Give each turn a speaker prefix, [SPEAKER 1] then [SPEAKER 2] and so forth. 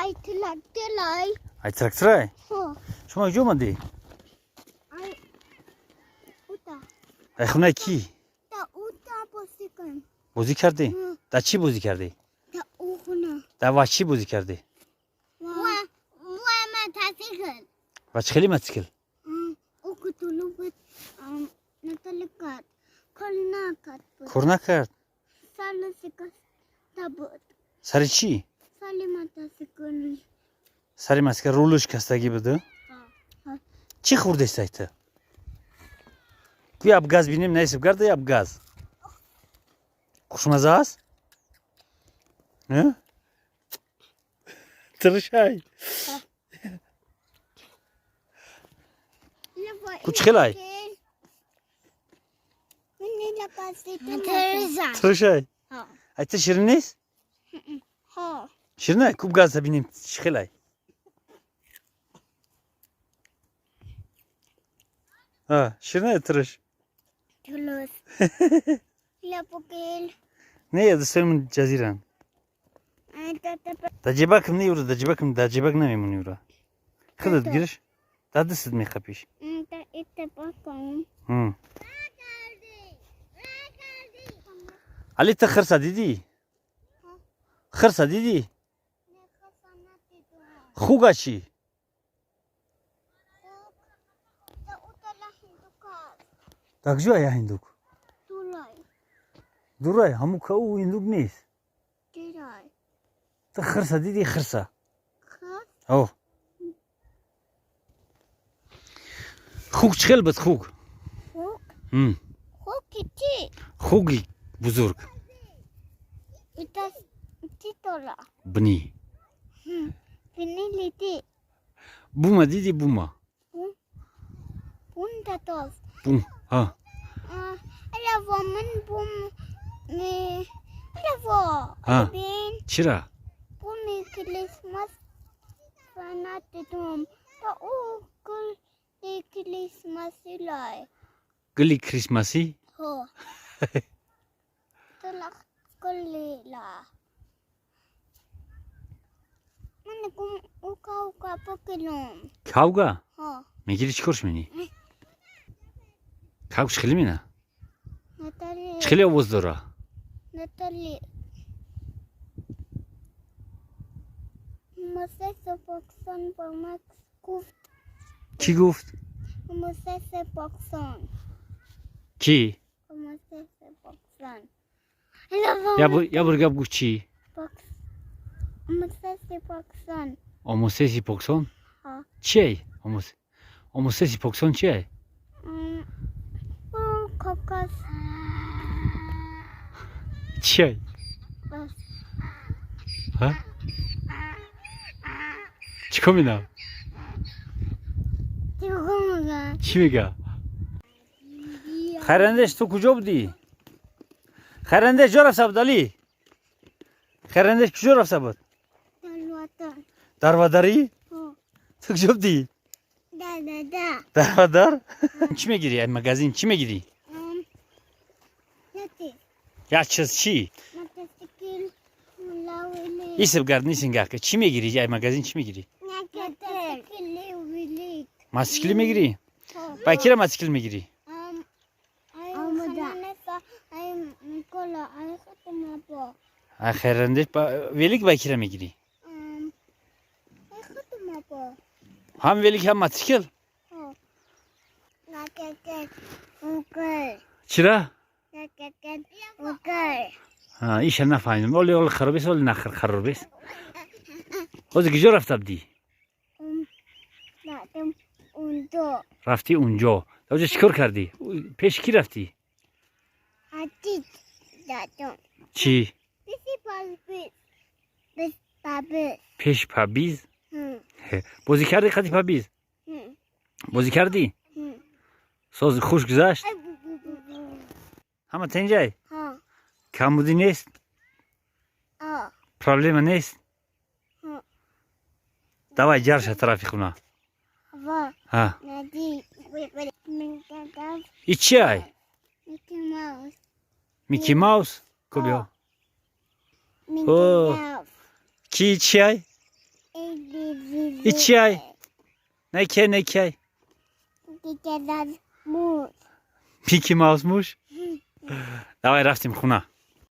[SPEAKER 1] Ай тракторай.
[SPEAKER 2] Ай тракторай?
[SPEAKER 1] Ҳо.
[SPEAKER 2] Шумо куҷо омадӣ?
[SPEAKER 1] Ай ута.
[SPEAKER 2] Ай хонаи кӣ?
[SPEAKER 1] Та ута бозӣ кун.
[SPEAKER 2] Бозӣ кардӣ? Дар чӣ бозӣ кардӣ?
[SPEAKER 1] Та у хона.
[SPEAKER 2] Дар ва чӣ бозӣ кардӣ?
[SPEAKER 1] Ва ва мотосикл.
[SPEAKER 2] Ва чӣ хели мотосикл?
[SPEAKER 1] У кутулу буд, натали кард. Кор накард буд.
[SPEAKER 2] Кор накард?
[SPEAKER 1] Сали шикаста буд.
[SPEAKER 2] Сари чӣ?
[SPEAKER 1] Сали мотосикл.
[SPEAKER 2] Сари мотосикл рулу шикастагӣ буду? Чӣ хӯрдестай ту? Гӯй абгаз бинем, наисиб гарда абгаз. Хушмаза аст? Тиршай. Ку чӣ хелай? Тиршай. Ай тир ширин нест? Ширин куб газа бинем чӣ хелай. Ширин тирш. Не, дастои ҷазиранд. Дар ҷебакам не, юра, дар ҷебакам, дар ҷебак намемонӣ, юра. Худат гириш, дар дастат мехапиш. Али, ту хирса дидӣ? Хирса дидӣ? Хуга чӣ? Дар куҷо я ҳиндук? Дурай, ҳаму ка ӯ ҳиндук нест. Ту хирса дидӣ, хирса? О. Хук чӣ хел буд, хук? Хуги бузург. Бни. Бума дидӣ, бума? Бум. А. А. Чира? Гули крисмасӣ? Кавга? Мегирӣ, чӣ корш менӣ? Кавг чӣ хеле мена? Чӣ хеле овоз дора? Кӣ гуфт? Кӣ? Я бор гап гуфт чӣ? Омосеси Поксон? Чиай? Омосеси Поксон чиай? Чиай? Чӣ кор менам? Чӣ мега? Хайрандеш, ту куҷо будӣ? Хайрандеш ҷо рафта буд, Али? Хайрандеш куҷо рафта буд? Дар вадарӣ? Ту куҷо будӣ? Дар вадар? Чӣ мегирӣ? Ай магазин чӣ мегирӣ? Як чиз чӣ? Исиб гард нисингака. Чӣ мегирӣ? Ай магазин чӣ мегирӣ? Мотосикли мегирӣ? Ба кира мотосикл мегирӣ? Ай хайрандеш велик ба кира мегирӣ? Ҳам велик, ҳам мотосикл? Чира? Иша нафаҳмидам. Оли оли хароб ест, оли нахр хароб ест. Ҳозир куҷо рафта будӣ? Рафтӣ унҷо. Дар оҷо чӣ кор кардӣ? Пеши кӣ рафтӣ? Чӣ? Пеши пабиз? Бозӣ кардӣ қади пабиз? Бозӣ кардӣ? Сози хуш гузашт? Ҳама тенҷай? Камбудӣ нест? Проблема нест? Давай ҷарша тарафи хона. И чи ай? Микки Маус? Ку биё. Ки чи ай? И чиай? Не ки, не ки?
[SPEAKER 1] Муш.
[SPEAKER 2] Микки Маус муш? Давай, рафтим хона.